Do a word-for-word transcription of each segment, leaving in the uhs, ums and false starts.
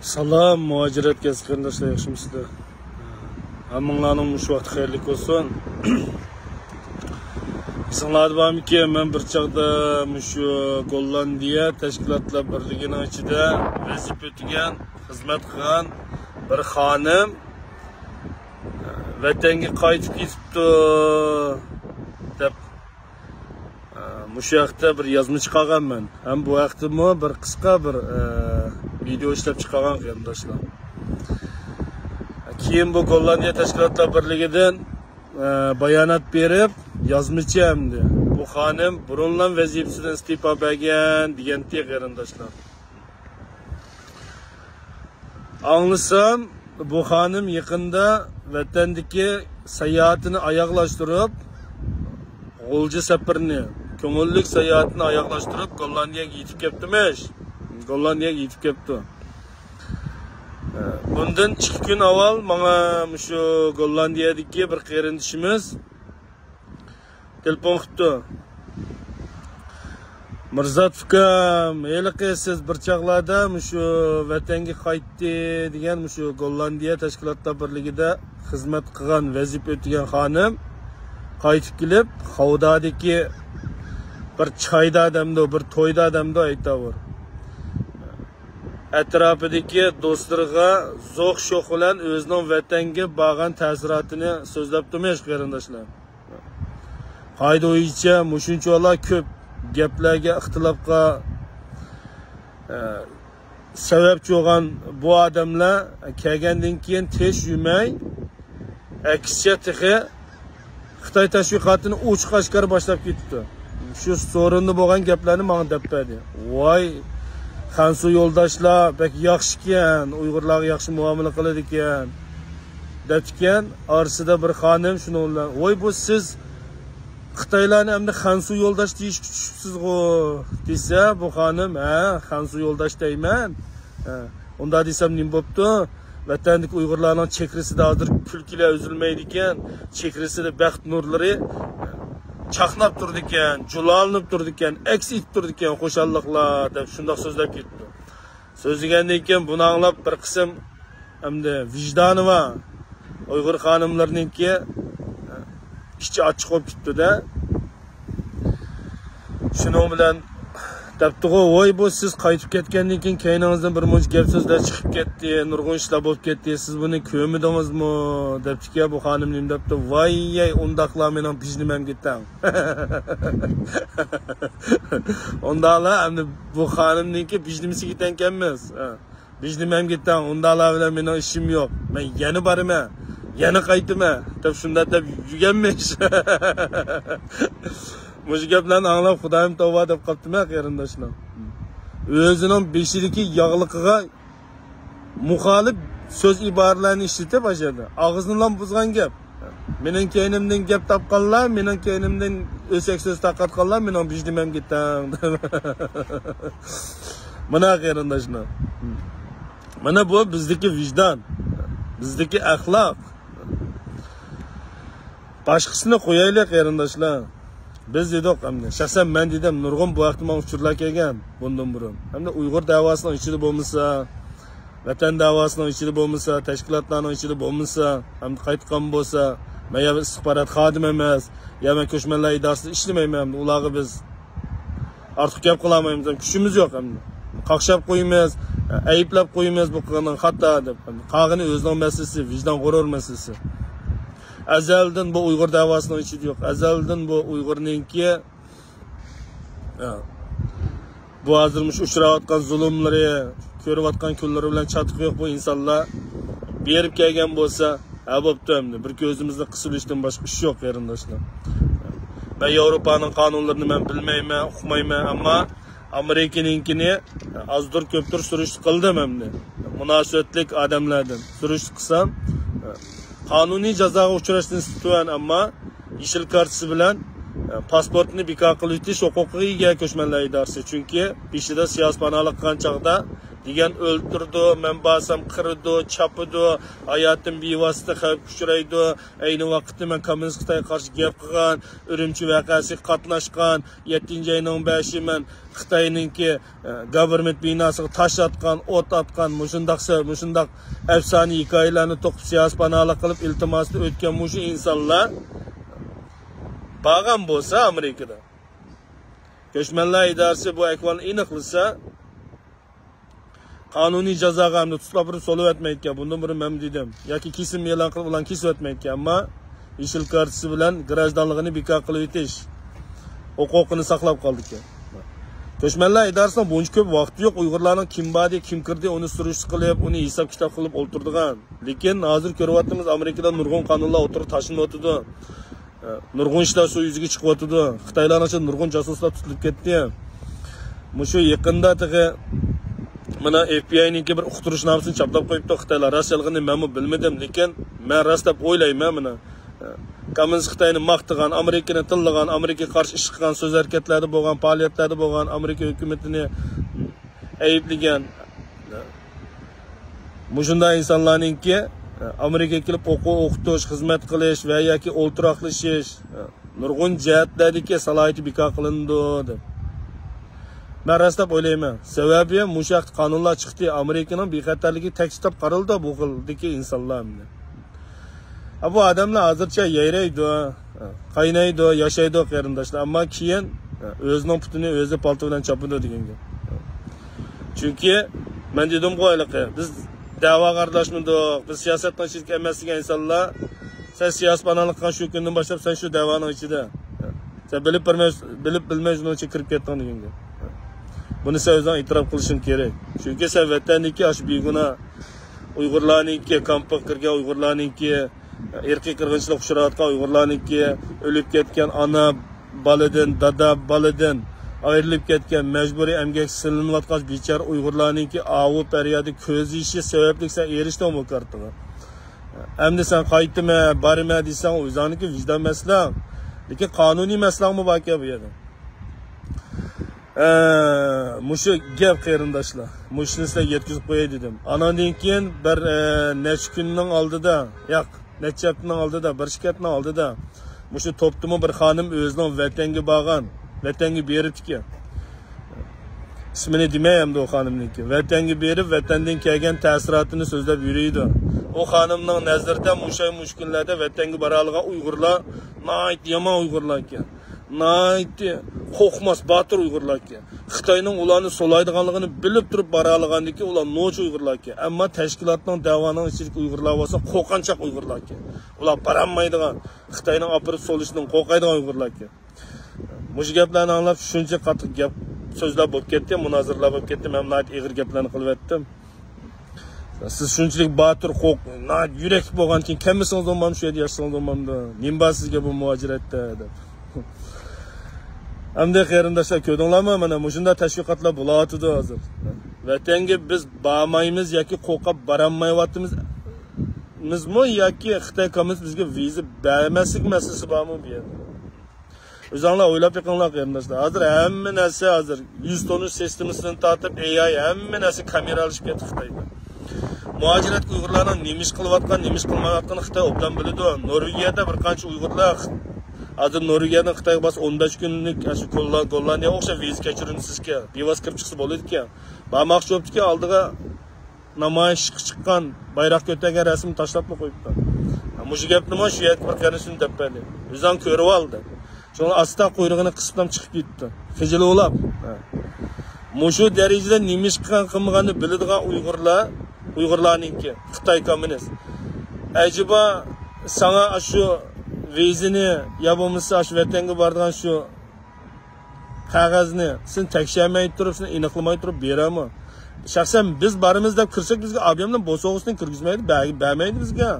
سالام، مۇھاجىرەت كەسىپ قېرىنداشلار، ياخشىمۇسىلەر؟ ھەممىڭلارنىڭ مۇشۇ ۋاقتى خەيرلىك بولسۇن. ئېسىڭلاردا بارمىكىن، مەن بىر چاغدا مۇشۇ گوللاندىيە تەشكىلاتلار بىرلىكىنىڭ ئىچىدە ۋەزىپە ئۆتىگەن، خىزمەت قىلغان بىر خانىم ۋەتەنگە قايتىپ كېتىپتۇ دەپ، ئە، مۇشۇ ھەقتە بىر يازما چىقارغانمەن. ھەم بۇ ھەقتىمۇ بىر قىسقا بىر، ئە، ۋىدېئو ئىشلەپ چىقارغان قېرىنداشلار. كېيىن بۇ گوللاندىيە تەشكىلاتلار بىرلىكىدىن، ئە، بايانات بېرىپ، يازمىچى ئەمدى بۇ خانىم بۇرۇنلا ۋەزىپىسىدىن ئىستېپا بەرگەن دېگەنتى قېرىنداشلار. ئاڭلىسام، بۇ خانىم يېقىندا ۋەتەندىكى ساياھىتىنى ئاياغلاشتۇرۇپ، غۇلجا سەپىرىنى، كۆڭۈللۈك ساياھىتىنى ئاياغلاشتۇرۇپ، گوللاندىيەگە يېتىپ كەپتىمىش. گوللاندىيەگە يېتىپ كەپتۇ. بۇندىن ئىككى كۈن ئاۋۋال ماڭا مۇشۇ گوللاندىيەدىكى بىر قېرىندىشىمىز تېلېفون قىپتۇ. مىرزات ئۇكام، ھېلىقى سىز بىر چاغلاردا مۇشۇ ۋەتەنگە قايتتى دېگەن، مۇشۇ گوللاندىيە تەشكىلاتلار بىرلىكىدە خىزمەت قىلغان، ۋەزىپە ئۆتىگەن خانىم قايتىپ كېلىپ، خاۋدادىكى بىر چايدا دەمدۇ، بىر تويدا دەمدۇ ئەيتاۋۇر، ئەتراپىدىكى دوستلىرىغا زوق شوخ بىلەن ئۆزىنىڭ ۋەتەنگە بارغان تەسىراتىنى سۆزلەپتىمىش قېرىنداشلار. قايدا ئويىچە مۇشۇنچىۋالا كۆپ گەپلەرگە، ئىختىلاپقا، ئە، سەۋەبچى بولغان بۇ ئادەملەر كەلگەندىن كېيىن تىش يۇماي، ئەكسىچە تېخى خىتاي تەشۋىقاتىنى ئوچۇق ئاشكارا باشلاپ كېتىپتۇ. شۇ سورۇندا بولغان گەپلەرنى ماڭا دەپ بەردى. ۋاي، خەنزۇ يولداشلار بەك ياخشىكەن، ئۇيغۇرلارغا ياخشى مۇئامىلە قىلىدىكەن، دەپتىكەن. ئارىسىدا بىر خانىم شۇنىڭ بىلەن، ۋاي، بۇ سىز خىتايلارنى ئەمدى خەنزۇ يولداش دېيىشكە چۈشۈپسىزغۇ، دېسە، بۇ خانىم، ھە، خەنزۇ يولداش دەيمەن. ھە، ئۇنداق دېسەم نېمە بوپتۇ؟ ۋەتەندىكى ئۇيغۇرلارنىڭ چېھرىسىدە ھازىر كۈلكىلەر ئۈزۈلمەيدىكەن، چېھرىسىدە بەخت نۇرلىرى چاقناپ تۇرىدىكەن، جۇلالىنىپ تۇرىدىكەن، ئەكس ئېتىپ تۇرىدىكەن، خۇشاللىقلار، دەپ شۇنداق سۆزلەپ كېتىپتۇ. سۆزلىگەندىن كېيىن بۇنى ئاڭلاپ بىر قىسىم ئەمدى ۋىجدانى بار ئۇيغۇر خانىملىرىنىڭكى ئىچى ئاچچىق بولۇپ كېتىپتۇ-دە. شۇنىڭ بىلەن دەپتىغۇ، ۋاي، بۇ سىز قايتىپ كەتكەندىن كېيىن كەينىڭىزدىن بىر مۇنچە گەپ سۆزلەر چىقىپ كەتتى، نۇرغۇن ئىشلار بولۇپ كەتتى، سىز بۇنى كۆرمىدىڭىزمۇ؟ دەپتىكەن. بۇ خانىم نېمە دەپتۇ؟ ۋاي، يەي، ئۇنداقلا مېنىڭ بىژنىمەمگە تەڭ. ئۇنداقلا ئەمدى بۇ خانىمنىڭكى بىژنىمىسىگە تەڭ ئىكەنمىز. ھە. بىژنىمەمگە تەڭ، ئۇنداقلار بىلەن مېنىڭ ئىشىم يوق. مەن يەنە بارىمەن، يەنە قايتىمەن، دەپ شۇنداق دەپ يۈرگەنمىش. مۇشۇ گەپلەرنى ئاڭلاپ، خۇدايىم تەۋبە دەپ قاپتىمەن، قېرىنداشلار. ئۆزىنىڭ بېشىدىكى ياغلىقىغا مۇخالىپ سۆز ئىبارىلەرنى ئىشلىتىپ، ئاشۇ يەردە ئاغزىنىلا بۇزغان گەپ. مېنىڭ كەينىمدىن گەپ تاپقانلار، مېنىڭ كەينىمدىن ئۆسەك سۆز تارقاتقانلار مېنىڭ ۋىجدىمەمگە تەڭ. مانا قېرىنداشلار. مانا بۇ بىزدىكى ۋىجدان، بىزدىكى ئەخلاق. باشقىسىنى قويايلى قېرىنداشلار. بىز دېدۇق ئەمدى. شەخسەن مەن دېدىم، نۇرغۇن بۇ ھەقتە ماڭا ئۇچۇرلار كەلگەن بۇندىن بۇرۇن. ئەمدى ئۇيغۇر دەۋاسىنىڭ ئىچىدە بولمىسا، ۋەتەن دەۋاسىنىڭ ئىچىدە بولمىسا، تەشكىلاتلارنىڭ ئىچىدە بولمىسا، ئەمدى قايتقان بولسا، مەن يا ئىستىخبارات خادىمى ئەمەس، يا مەن كۆچمەنلەر ئىدارىسىدا ئىشلىمەيمەن، ئەمدى ئۇلارغا بىز ئارتۇق گەپ قىلالمايمىز، كۈچىمىز يوق ئەمدى. قاقشاپ قويىمىز، ئەيىبلەپ قويىمىز، بۇ قىلغىنىڭ خاتا دەپ. قالغىنى ئۆزىنىڭ مەسىلىسى، ۋىجدان غۇرۇر مەسىلىسى. ئەزەلدىن بۇ ئۇيغۇر دەۋاسىنىڭ ئىچىدە يوق. ئەزەلدىن بۇ ئۇيغۇرنىڭكى، ئە، بۇ ھازىر مۇشۇ ئۇچراۋاتقان زۇلۇملىرى، كۆرۈۋاتقان كۈنلىرى بىلەن چاتىقى يوق بۇ ئىنسانلار. بېرىپ كەلگەن بولسا، ھە، بوپتۇ ئەمدى. بىر كۆزىمىزنى قىسىۋېلىشتىن باشقا ئىش يوق، قېرىنداشلار. مەن ياۋروپانىڭ قانۇنلىرىنى مەن بىلمەيمەن، ئۇقمايمەن، ئەمما ئامېرىكىنىڭكىنى ئازدۇر كۆپتۇر سۈرۈشتە قىلدىم ئەمدى. مۇناسىۋەتلىك ئادەملەردىن سۈرۈشتە قىلسام، قانۇنىي جازاغا ئۇچراش نىسبىتى تۆۋەن، ئەمما يېشىل كارتىسى بىلەن پاسپورتنى بىكار قىلىۋېتىش ھوقۇقىغا ئىگە كۆچمەنلەر ئىدارىسى. چۈنكى بېشىدا سىياسىي پاناھلىق قىلغان چاغدا دېگەن ئۆلتۈرىدۇ، مەن بارسام قىرىدۇ، چاپىدۇ، ھاياتىم بىۋاسىتە خەۋپكە ئۇچرايدۇ. ئەينى ۋاقىتتا مەن كوممۇنىست خىتايغا قارشى گەپ قىلغان، ئۈرۈمچى ۋەقەسىگە قاتناشقان، يەتتىنچى ئاينىڭ بەشى مەن خىتاينىڭكى، ئە، گاۋېرمېنت بىناسىغا تاش ئاتقان، ئوت ئاتقان، مۇشۇنداق سۆ-، مۇشۇنداق ئەپسانە ھېكايىلەرنى توقۇپ، سىياسىي پاناھلىق قىلىپ، ئىلتىماستىن ئۆتكەن مۇشۇ ئىنسانلار بارغان بولسا ئامېرىكىدا، كۆچمەنلەر ئىدارىسى بۇ ئەھۋالنى ئېنىقلىسا، قانۇنىي جازاغا ھەمدە تۇتۇپ ئاپىرىپ سولىۋەتمەيدىكەن. بۇندىن بۇرۇن مەن دېدىم. ياكى كېسىم ئېلان قىلىپ، ئۇلارنى كېسىۋەتمەيدىكەن. ئەمما يېشىل كارتىسى بىلەن گراژدانلىقىنى بىكار قىلىۋېتىش ھوقۇقىنى ساقلاپ قالىدىكەن. كۆچمەنلەر ئىدارىسىنىڭ بۇنچە كۆپ ۋاقتى يوق، ئۇيغۇرلارنىڭ كىم باردى، كىم كىردى، ئۇنى سۈرۈشتە قىلىپ، ئۇنى ھېساب-كىتاب قىلىپ ئولتۇرىدىغان. لېكىن ھازىر كۆرۈۋاتىمىز، ئامېرىكىدا نۇرغۇن قانۇنلار ئوتتۇرىغا تاشلىنىۋاتىدۇ. نۇرغۇن ئىشلار سۇ يۈزىگە چىقىۋاتىدۇ. خىتايلارنىڭ ئىچىدە نۇرغۇن جاسۇسلار تۇتۇلۇپ كەتتى. مۇشۇ يېقىندا تېخى مانا ئېف بى ئاينىڭكى بىر ئۇقتۇرۇشنامىسىنى چاپلاپ قويۇپتۇ خىتايلار. راست يالغىنىنى مەنمۇ بىلمىدىم، لېكىن مەن راست دەپ ئويلايمەن مانا. كوممۇنىست خىتاينى ماختىغان، ئامېرىكىنى تىللىغان، ئامېرىكىغا قارشى ئىش قىلغان، سۆز ھەرىكەتلەردە بولغان، پائالىيەتلەردە بولغان، ئامېرىكا ھۆكۈمىتىنى ئەيىبلىگەن مۇشۇنداق ئىنسانلارنىڭكى ئامېرىكىغا كېلىپ ئوقۇ ئوقۇتۇش، خىزمەت قىلىش ۋە ياكى ئولتۇراقلىشىش، نۇرغۇن جەھەتلەردىكى سالاھىيىتى بىكار قىلىنىدۇ، دەپ. مەن راست دەپ ئويلايمەن. سەۋەبى، مۇشۇ ھەقتە قانۇنلار چىقتى. ئامېرىكىنىڭ بىخەتەرلىكى تەكشى دەپ قارىلىدۇ بۇ خىلدىكى ئىنسانلار. ئەمدى. ھە، بۇ ئادەملەر ھازىرچە يايرايدۇ، قاينايدۇ، ياشايدۇ قېرىنداشلار. ئەمما كېيىن ئۆزىنىڭ پۇتىنى ئۆزى پالتا بىلەن چاپىدۇ دېگەن گەپ. چۈنكى مەن دېدىمغۇ ھېلىقى، بىز دەۋاغا ئارىلاشمىدۇق، بىز سىياسەتنىڭ ئىچىدىكى ئەمەس دېگەن ئىنسانلار، سەن سىياسىي پاناھلىق قىلغان شۇ كۈندىن باشلاپ سەن شۇ دەۋانىڭ ئىچىدە. سەن بىلىپ بىلمەي، بىلىپ بىلمەي شۇنىڭ ئىچىگە كىرىپ كەتتىڭ دېگەن گەپ. بۇنى سەن ئۆزۈڭ ئېتىراپ قىلىشىڭ كېرەك. چۈنكى سەن ۋەتەندىكى ئاشۇ بىگۇناھ ئۇيغۇرلارنىڭكى، كامپقا كىرگەن ئۇيغۇرلارنىڭكى، ئىرقىي قىرغىنچىلىققا ئۇچراۋاتقان ئۇيغۇرلارنىڭكى، ئۆلۈپ كەتكەن ئانا بالىدىن، دادا بالىدىن ئايرىلىپ كەتكەن، مەجبۇرىي ئەمگەككە سېلىنىۋاتقان بىچارە ئۇيغۇرلارنىڭكى ئاۋۇ پەريادى، كۆز يېشى سەۋەبلىك سەن ئېرىشتىڭ بۇ كارتىغا. ئەمدى سەن قايتىمەن، بارىمەن دېسەڭ، ئۆزۈڭنىڭكى ۋىجدان مەسىلەڭ. لېكىن قانۇنىي مەسىلەڭمۇ باركەن بۇ يەردە. ئە، مۇشۇ گەپ قېرىنداشلار. مۇشۇنى سىلەرگە يەتكۈزۈپ قوياي دېدىم. ئاناندىن كېيىن بىر، ئە، نەچچە كۈننىڭ ئالدىدا، ياق، نەچچە ھەپتىنىڭ ئالدىدا، بىر ئىككى ھەپتىنىڭ ئالدىدا مۇشۇ توپتىمۇ بىر خانىم ئۆزىنىڭ ۋەتەنگە بارغان، ۋەتەنگە بېرىپتىكەن. ئىسمىنى دېمەي ئەمدى ئۇ خانىمنىڭكى. ۋەتەنگە بېرىپ، ۋەتەندىن كەلگەن تەسىراتىنى سۆزلەپ يۈرىدۇ. ئۇ خانىمنىڭ نەزىرىدە مۇشۇ ئاي، مۇشۇ كۈنلەردە ۋەتەنگە بارالىغان ئۇيغۇرلار ناھايىتى يامان ئۇيغۇرلاركەن. ناھايىتى قورقماس، باتۇر ئۇيغۇرلاركەن. خىتاينىڭ ئۇلارنى سولايدىغانلىقىنى بىلىپ تۇرۇپ بارالىغاندىكىن ئۇلار نوچى ئۇيغۇرلاركەن. ئەمما تەشكىلاتنىڭ، دەۋانىڭ ئىچىدىكى ئۇيغۇرلار بولسا قورقۇنچاق ئۇيغۇرلاركەن. ئۇلار بارالمايدىغان، خىتاينىڭ ئاپىرىپ سولىشىدىن قورقايدىغان ئۇيغۇرلاركەن. مۇشۇ گەپلەرنى ئاڭلاپ شۇنچە قاتتىق گەپ سۆزلەر بولۇپ كەتتى، مۇنازىرىلەر بولۇپ كەتتى. مەن ناھايىتى ئېغىر گەپلەرنى قىلىۋەتتىم. سىز شۇنچىلىك باتۇر، قورق-، ناھايىتى يۈرەكلىك بولغاندىكىن كەلمىسىڭىز بولمامدۇ، شۇ يەردە ياشىسىڭىز بولمامدۇ؟ نېمە بار سىزگە بۇ مۇھاجىرەتتە؟ دەپ. ئەمدى قېرىنداشلار، كۆردۈڭلارمۇ؟ مانا مۇشۇنداق تەشۋىقاتلار بولۇۋاتىدۇ ھازىر. ۋەتەنگە بىز بارمايمىز ياكى قورقۇپ بارالمايۋاتىمىزمۇ ياكى خىتاي كوممۇنىست بىزگە ۋىزا بەرمەسلىك مەسىلىسى بارمۇ بۇ يەردە؟ ئۆزۈڭلار ئويلاپ بېقىڭلار قېرىنداشلار. ھازىر ھەممە نەرسە، ھازىر يۈز تونۇش سىستېمىسىدىن تارتىپ، ئېي ئاي، ھەممە نەرسە كامېرالىشىپ كەتتى خىتايدا. مۇھاجىرەتكە ئۇيغۇرلارنىڭ نېمە ئىش قىلىۋاتقان، نېمە ئىش قىلمايۋاتقىنىنى خىتاي ئوبدان بىلىدۇ. نورۋېگىيەدە بىر قانچە ئۇيغۇرلار، ھازىر نورۋېگىيەدىن خىتايغا بارسا ئون بەش كۈنلۈك، ئاشۇ گوللا-، گوللاندىيەگە ئوخشاش ۋىزا كەچۈرۈمسىزكەن، بىۋاسىتە كىرىپ چىقسا بولىدىكەن. بارماقچى بوپتىكەن ئالدىغا، نامايىشقا چىققان، بايراق كۆتەرگەن رەسىمنى تاشلاپلا قويۇپتۇ. مۇشۇ گەپنىمۇ شۇ يەردىكى بىر قېرىندىشىم دەپ بەردى. ئۆزۈڭ كۆرۈۋال دەپ. شۇڭا ئاستا قۇيرۇقىنى قىسىپلا چىقىپ كېتىپتۇ. خىجىل ئۇلاپ. مۇشۇ دەرىجىدە نېمە ئىش قىلغان قىلمىغاننى بىلىدىغان ئۇيغۇرلار، ئۇيغۇرلارنىڭكى، خىتاي كوممۇنىست. ئەجەبا ساڭا ئاشۇ ۋىزىنى يا بولمىسا ئاشۇ ۋەتەنگە بارىدىغان شۇ قەغەزنى سىز تەكشۈرمەي تۇرۇپ، سىز ئېنىقلىماي تۇرۇپ بېرەمۇ؟ شەخسەن بىز بارىمىز دەپ كىرسەك، بىزگە ئابىيەمنىڭ بوسۇغىسىنى كىرگۈزمەيدۇ، بە-، بەرمەيدۇ بىزگە.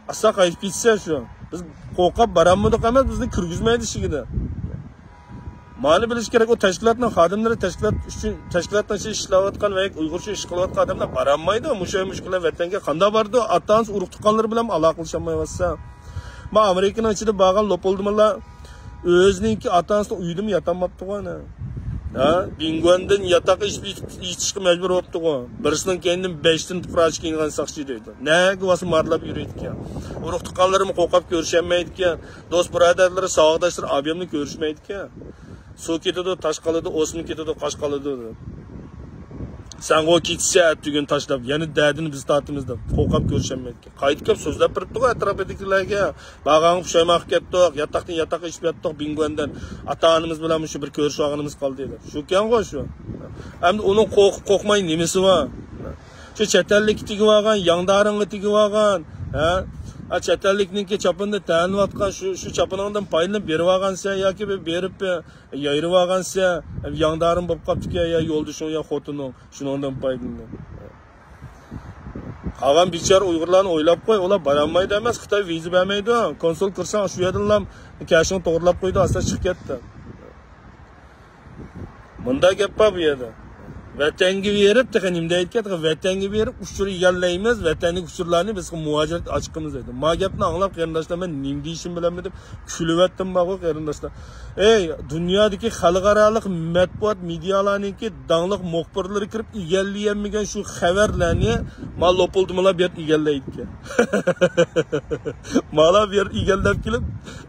ئاستا قايتىپ كېتىشسە شۇ. بىز قورقۇپ بارالمىدۇق ئەمەس، بىزنى كىرگۈزمەيدۇ ئىشىكىدە. مانى بىلىش كېرەك، ئۇ تەشكىلاتنىڭ خادىملىرى، تەشكىلات ئۈچۈن، تەشكىلاتنىڭ ئىچىدە ئىشلەۋاتقان ۋە ئۇيغۇر ئۈچۈن ئىش قىلىۋاتقان ئادەملەر بارالمايدۇ. مۇشۇ، مۇشۇ كۈنلەر ۋەتەنگە قانداق بارىدۇ؟ ئاتا-ئانىسى، ئۇرۇق-تۇغقانلىرى بىلەن ئالاقىلىشالمايۋاتسا. ما ئامېرىكىنىڭ ئىچىدە بارغان لوپۇلدىمىلار ئۆزىنىڭكى ئاتا-ئانىسىنىڭ ئۆيىدىمۇ ياتالماپتىغۇ ئانا. ھە؟ بىڭگۈەندىن ياتاق ئېچىپ يېتىشقا مەجبۇر بوپتىغۇ. بىرسىنىڭ كەينىدىن بەشتىن پۇقراچى كىيىنگەن ساقچى دەيدۇ. نەگە بارسا مارىلاپ يۈرىدىكەن. ئۇرۇق تۇغقانلىرىمۇ قورقۇپ كۆرۈشەلمەيدىكەن. دوست بۇرادەرلىرى، ساۋاقداشلىرى ئابىيەمنى كۆرۈشمەيدىكەن. سۇ كېتىدۇ، تاش قالىدۇ، ئوسما كېتىدۇ، قاش قالىدۇ دەپ. سەنغۇ كېتىسەن ئەتىگۈن تاشلاپ، يەنە دەردىنى بىز تارتىمىز دەپ، قورقۇپ كۆرۈشەلمەيدىكەن. قايتىپ كەپ سۆزلەپ بېرىپتىغۇ ئەتراپىدىكىلەرگە. بارغانغا پۇشايمان قىلىپ كەتتۇق، ياتاقتىن ياتاققا ئېچىپ ياتتۇق، بىڭگۈەندىن ئاتا-ئانىمىز بىلەن مۇشۇ بىر كۆرۈشۈۋالغىنىمىز قالدى دەپ. شۇكەنغۇ شۇ. ئەمدى ئۇنىڭ قورقۇپ قورقماي نېمىسى بار؟ شۇ چەت ئەللىككە تېگىۋالغان، ياڭدارىڭغا تېگىۋالغان، ھە؟ ئا، چەت ئەللىكنىڭكى چاپىنىنى تەنلىۋاتقان، شۇ، شۇ چاپىنىڭدىن پايدىلىنىپ بېرىۋالغانسەن ياكى بىر بېرىپ، يايرىۋالغانسەن، ياڭدارىڭ بولۇپ قاپتىكەن يا يولدىشىڭ يا خوتۇنۇڭ، شۇنىڭدىن پايدىلىنىپ. قالغان بىچارە ئۇيغۇرلارنى ئويلاپ قوي، ئۇلار بارالمايدۇ ئەمەس، خىتاي ۋىزا بەرمەيدۇ. كونسۇل كىرسەڭ شۇ يەردىنلا كەشىڭنى توغرىلاپ قويىدۇ، ئاستا چىقىپ كەتتى. مۇنداق گەپ بار بۇ يەردە. ۋەتەنگە بېرىپ، تېخى نېمە دەيدىكەن، تېخى ۋەتەنگە بېرىپ ئۇچۇر ئىگىلەيمىز، ۋەتەندىكى ئۇچۇرلارنى بىز مۇھاجىرەت ئاچىقىمىز دەيدۇ. ما گەپنى ئاڭلاپ قېرىنداشلار، مەن نېمە دېيىشىمنى بىلەلمىدىم. كۈلۈۋەتتىم بارغۇ قېرىنداشلار. ئەي، دۇنيادىكى خەلقئارالىق مەتبۇئات مېدىيالارنىڭكى داڭلىق مۇخبىرلىرى كىرىپ ئىگىلىيەلمىگەن شۇ خەۋەرلەرنى ما لوپۇلدىمىلار بېرىپ ئىگىلەيدىكەن. مالا بېرىپ ئىگىلەپ كېلىپ،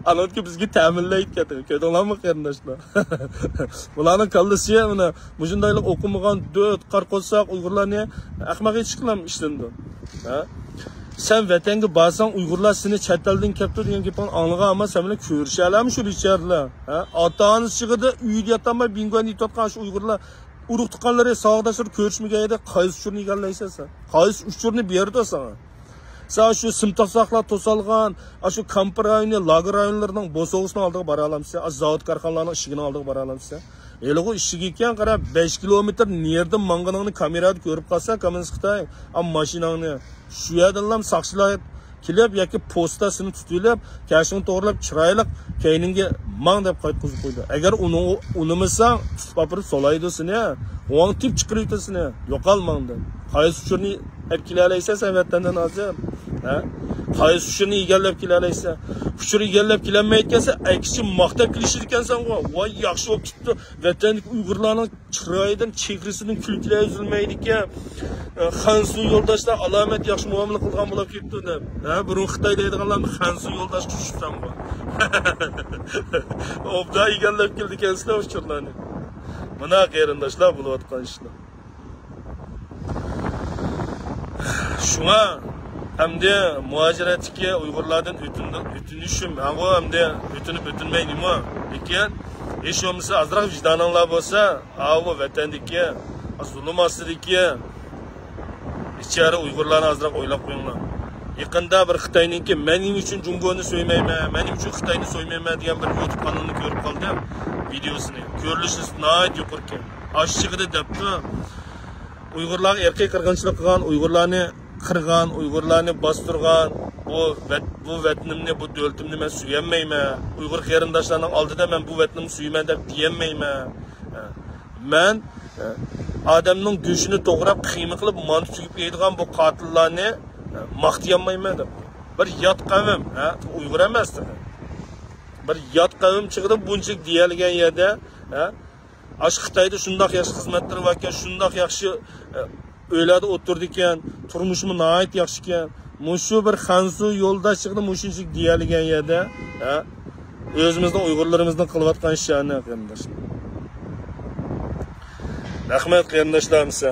ئانىڭكى بىزگە تەمىنلەيدىكەن. كۆردۈڭلارمۇ قېرىنداشلار؟ بۇلارنىڭ كاللىسى مانا مۇشۇندايلىق ئوقۇمىغان دۆت قارا قورساق ئۇيغۇرلارنى ئەخمەق ئېيتىشقىلا ئىشلىنىدۇ. ھە؟ سەن ۋەتەنگە بارساڭ، ئۇيغۇرلار سېنى چەت ئەلدىن كەپتۇ دېگەن گېپىڭنى ئاڭلىغان، ئەمما سەن بىلەن كۆرۈشەلەممۇ شۇ بىچارىلەر؟ ھە؟ ئاتا-ئانىسى چېغىدا ئۆيدە ياتالماي بىڭگۈەندە يېتىۋاتقان شۇ ئۇيغۇرلار، ئۇرۇق-تۇغقانلىرى، ساۋاقداشلىرى كۆرۈشمىگەن يەردە قايسى ئۇچۇرنى ئىگىلەيسەن سەن؟ قايسى ئۇچۇرنى بېرىدۇ ساڭا؟ سەن شۇ سىمتاق ساقلاپ توسالغان، ئاشۇ كامپ رايونى، لاگېر رايونلىرىنىڭ بوسۇغىسىنىڭ ئالدىغا بارالامسەن؟ ئاشۇ زاۋۇت كارخانىلارنىڭ ئىشىكىنىڭ ئالدىغا بارالامسەن؟ ھېلىقۇ ئىشىك ئىكەن، قارا، بەش كىلومېتىر نېرىدىن ماڭغىنىڭنى كامېرادا كۆرۈپ قالسا، كوممۇنىست خىتاي، ئا، ماشىناڭنى. شۇ يەردىنلا ساقچىلار كېلىپ ياكى پوستا سېنى تۇتۇۋېلىپ، كەشىڭنى توغرىلاپ، چىرايلىق كەينىڭگە ماڭ دەپ قايتقۇزۇپ قويىدۇ. ئەگەر ئۇنى ئۇنىمىساڭ، تۇتۇپ ئاپىرىپ سولايدۇ سېنى. ھۇاڭ تېپ چىقىرىۋېتىدۇ سېنى. يوقال ماڭدىن. قايسى ئۇچۇرنى ئەپ كېلەلەيسەن سەن ۋەتەندىن ھازىر؟ ھە؟ قايسى ئۇچۇرنى ئىگىلەپ كېلەلەيسەن؟ ئۇچۇر ئىگىلەپ كېلەلمەيدىكەنسەن، ئەكسىچە ماختاپ كېلىشىدىكەنسەنغۇ. ۋاي، ياخشى بولۇپ كېتىپتۇ. ۋەتەندىكى ئۇيغۇرلارنىڭ چىرايىدىن، چېھرىسىدىن كۈلكىلەر ئۈزۈلمەيدىكەن. خەنزۇ يولداشلار ئالامەت ياخشى مۇئامىلە قىلغان بولۇپ كېتىپتۇ دەپ. ھە، بۇرۇن خىتاي دەيدىغانلارنى خەنزۇ يولداش قىلىشىپسەنغۇ. ئوبدان ئىگىلەپ كېلىدىكەنسىلەر ئۇچۇرلارنى. مانا قېرىنداشلار بولۇۋاتقان ئىشلار. شۇڭا ئەمدى مۇھاجىرەتتىكى ئۇيغۇرلاردىن ئۆتۈن-، ئۆتۈنۈشۈم، ھەغۇ ئەمدى ئۆتۈنۈپ ئۆتۈنمەي نېمە؟ لېكىن ھېچ بولمىسا ئازراق ۋىجدانىڭلار بولسا، ئاۋۇ ۋەتەندىكى زۇلۇم ئاستىدىكى بىچارە ئۇيغۇرلارنى ئازراق ئويلاپ قويۇڭلار. يېقىندا بىر خىتاينىڭكى «مەن نېمە ئۈچۈن جۇڭگونى سۆيمەيمەن، مەن نېمە ئۈچۈن خىتاينى سۆيمەيمەن» دېگەن بىر يۇتۇب قانىلىنى كۆرۈپ قالدىم، ۋىدېيوسىنى. كۆرۈلۈشى ناھايىتى يۇقىرىكەن. ئاشۇ چېغىدا دەپتۇ، ئۇيغۇرلارغا ئىرقىي قىرغىنچىلىق قىلغان، ئۇيغۇرلارنى قىرغان، ئۇيغۇرلارنى باستۇرغان، بۇ ۋەت-، بۇ ۋەتىنىمنى، بۇ دۆلىتىمنى مەن سۆيەلمەيمەن. ئۇيغۇر قېرىنداشلارنىڭ ئالدىدا مەن بۇ ۋەتىنىمنى سۆيىمەن دەپ دېيەلمەيمەن. مەن ئادەمنىڭ گۆشىنى توغراپ، قىيما قىلىپ، مانتا تۈگۈپ يەيدىغان بۇ قاتىللارنى ماختىيالمايمەن دەپ. بىر يات قەۋم، ھە، ئۇيغۇر ئەمەس تېخى. بىر يات قەۋم چېغىدا بۇنچىلىك دېيەلىگەن يەردە، ھە، ئاشۇ خىتايدا شۇنداق ياخشى خىزمەتلىرى باركەن، شۇنداق ياخشى، ئە، ئۆيلەردە ئولتۇرىدىكەن، تۇرمۇشىمۇ ناھايىتى ياخشىكەن. مۇشۇ بىر خەنزۇ يولداش چېغىدا مۇشۇنچىلىك دېيەلىگەن يەردە، ھە، ئۆزىمىزنىڭ ئۇيغۇرلىرىمىزنىڭ قىلىۋاتقان ئىشلارنى، قېرىنداشلار. رەھمەت، قېرىنداشلار، ھەممىسى.